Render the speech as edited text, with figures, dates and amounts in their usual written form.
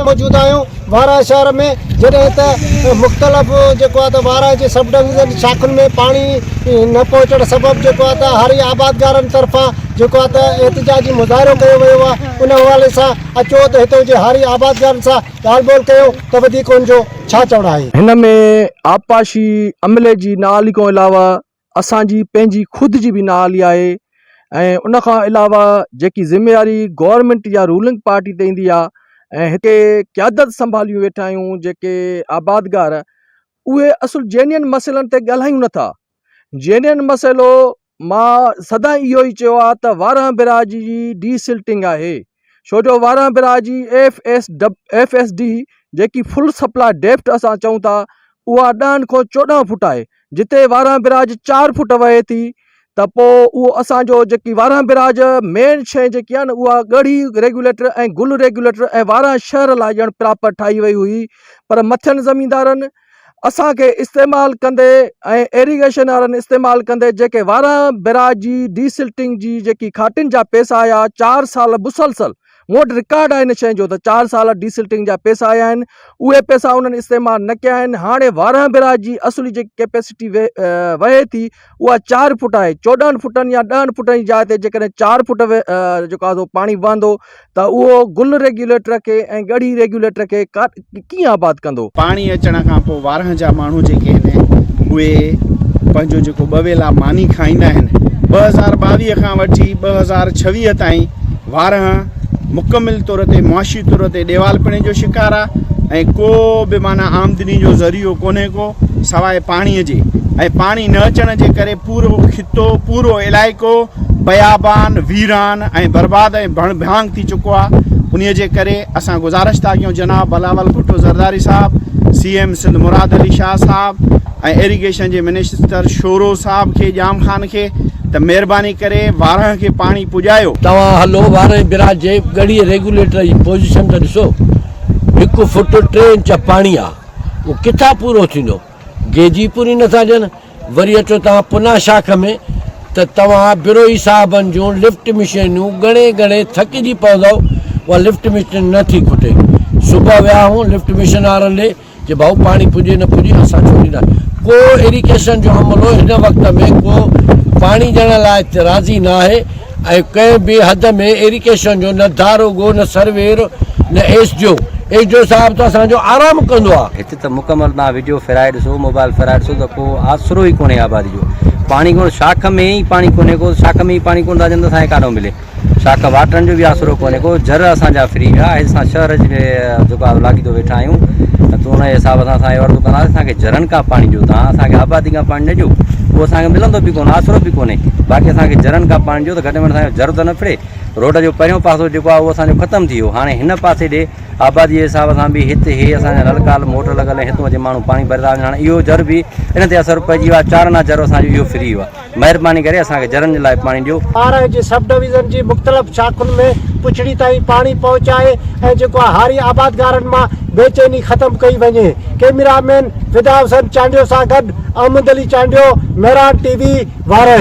موجود آهيون وارهه شهر ۾ جڏهن ته مختلف جيڪو آهي ته وارهه جي سب ڊويزن شاخن ۾ پاڻي نه پهچڻ سبب جيڪو آهي ته هاري آبادگارن طرفان جيڪو آهي ته احتجاجي مظاهرو ڪيو ويو آهي ان حوالي سان اچو ته هتو جي هاري آبادگارن سان ڳالهه ٻولهه ڪيو ته وڌيڪ ان جو ڇا چوڻ آهي. هن ۾ آبپاشي عملي جي نااهلي کان علاوه اسان جي پنهنجي خود جي به نااهلي آهي ۽ ان کان علاوه جيڪي ذميواري گورنمينٽ يا رولنگ پارٽي تي ايندي آهي ۽ هتي قيادت سنڀاليون ويٺا آهيون جيڪي آبادگار اهي اصل جينين مسئلن تي ڳالهايون نٿا جينين مسئلو مان سدائين اهو ئي چيو آهي ته وارهه براج جي ڊي سلٽنگ آهي ڇو جو وارهه براج جي F S F S D جيڪي فل سپلاء ڊيپٿ اسان چئون ٿا اها ڏهن کان 14 فوٽ آهي جتي وارهه براج چار فوٽ وهي ٿي ته پوء اهو اسان جو جيڪي وارهه براج مين شيء جيڪي آهي نه اها ڳڙهي ريگيوليٽر ۽ گل ريگيوليٽر ۽ وارهه شهر لاء ڄڻ پراپر ٺاهي وئي هئي پر مٿين زميندارن اسان کي استعمال ڪندي ۽ ايريگيشن وارن استعمال ڪندي جيڪي وارهه براج جي ڊي سلٽنگ جي جيڪي کاٽين جا پيسا آيا چار سال مسلسل مون وٽ رڪارڊ آهي ان شيء جو ته چار سال ڊي سلٽنگ جا پيسا آيا آهن اهي پيسا انهن استعمال نه ڪيا آهن هاڻي وارهه براج جي اصلي جيڪي ڪيپيسٽي وهي ٿي اها چار فوٽ آهي 14 فوٽن يا 10 فوٽن جي جاء تي جيڪڏهن چار فوٽ جيڪو آهي سو پاڻي وهندو ته اهو گل ريگيوليٽر کي ۽ ڳڙهي ريگيوليٽر کي ڪيئن آباد ڪندو. پاڻي اچڻ کان پوء وارهن جا ماڻهو جيڪي آهن اهي پنهنجو جيڪو ٻه ويلا ماني کائيندا آهن 2022 کان وٺي 2026 تائين وارهن مڪمل طور تي معاشي طور تي ڏيوالپڻي جو شڪار آهي ۽ ڪو به معنيٰ آمدني جو ذريعو ڪونهي ڪو سواء پاڻي جي ۽ پاڻي نه اچڻ جي ڪري پورو خطو پورو علائقو بيابان ويران ۽ برباد ۽ ڀڻ ڀيانگ ٿي چڪو آهي انهي جي ڪري اسان گذارش ٿا ڪيون جناب بلاول ڀٽو زرداري صاحب سي ايم سنڌ مراد علي شاهه صاحب ۽ ايريگيشن جي منسٽر شورو صاحب کي ڄام خان کي ته مهرباني ڪري وارهه کي پاڻي پڄايو. توهان هلو وارهه براج جي ڳڙهي ريگيوليٽر جي پوزيشن ته ڏسو هڪ فٽ ٽي انچ پاڻي آ اهو ڪٿان پورو ٿيندو گيج ئي پوري نٿا ڏين وري اچو توهان پنا شاخ ۾ ته توهان بروهي صاحبن جون لفٽ مشينون ڳڻي ڳڻي ٿڪجي پوندؤ اها لفٽ مشين نه ٿي کٽي صبح ويا آهيون لفٽ مشين وارن ڏي چي ڀائو پاڻي پڄي نه پڄي اسان ڇو ڏيندا ڪو ايريگيشن جو عملو هن وقت ۾ ڪو پاڻي ڏيڻ لاء راضي نه آهي ۽ ڪنهن به حد ۾ ايريگيشن جو نه داروغو نه سروير نه S D O S D O صاحب ته اسان جو آرام ڪندو آ. هت ته مڪمل تان وڊيو ڦيرائي ڏسو موبائل ڦيرائي ڏسو ته ڪو آسرو ئي ڪونهي آبادي جو پاڻي ڪونه شاخ ۾ ئي پاڻي ڪونهي ڪو شاخ ۾ ئي پاڻي ڪونه ٿا اچن ته اسان کي ڪاڏو ملي. شاخ واٽرن جو به آسرو ڪونهي ڪو جر اسان جا ڦري ويا ۽ اسان شهر جي جيڪو آهي لاڳيتو ويٺا آهيون ته ان جي حساب سان اسان اهو عرض ڪنداسين اسان کي جرن کان پاڻي ڏيو تان اسان کي آبادي کان پاڻي نه ڏيو اهو اسان کي ملندو به ڪونه آسرو به ڪونهي باقي اسان کي جرن کان پاڻي ڏيو ته گهٽ ۾ گهٽ اسان جو جر ته نه ڦري روڊ جو پهريون پاسو جيڪو آهي اهو اسان جو ختم ٿي ويو هاڻي هن پاسي ڏي آبادي جي حساب سان به هت هي اسان جا نلڪا موٽر لڳل آهن هتون اچي ماڻهو پاڻي ڀري ٿا وڃن هاڻي اهو جر به ان تي اثر پئجي ويو آهي چار آنا جر اسان جو اهو ڦري ويو آهي مهرباني ڪري اسان کي جرن جي لاء پاڻي ڏيو. آر جي سب ڊويزن جي مختلف شاخن ۾ پڇڙي تائين پاڻي پهچائي ۽ جيڪو آهي هاري آبادگارن مان بيچيني ختم ڪئي وڃي. ڪئميرا مين فدا حسين چانڊيو سان گڏ احمد علي چانڊيو، مهراڻ ٽي وي، وارهه.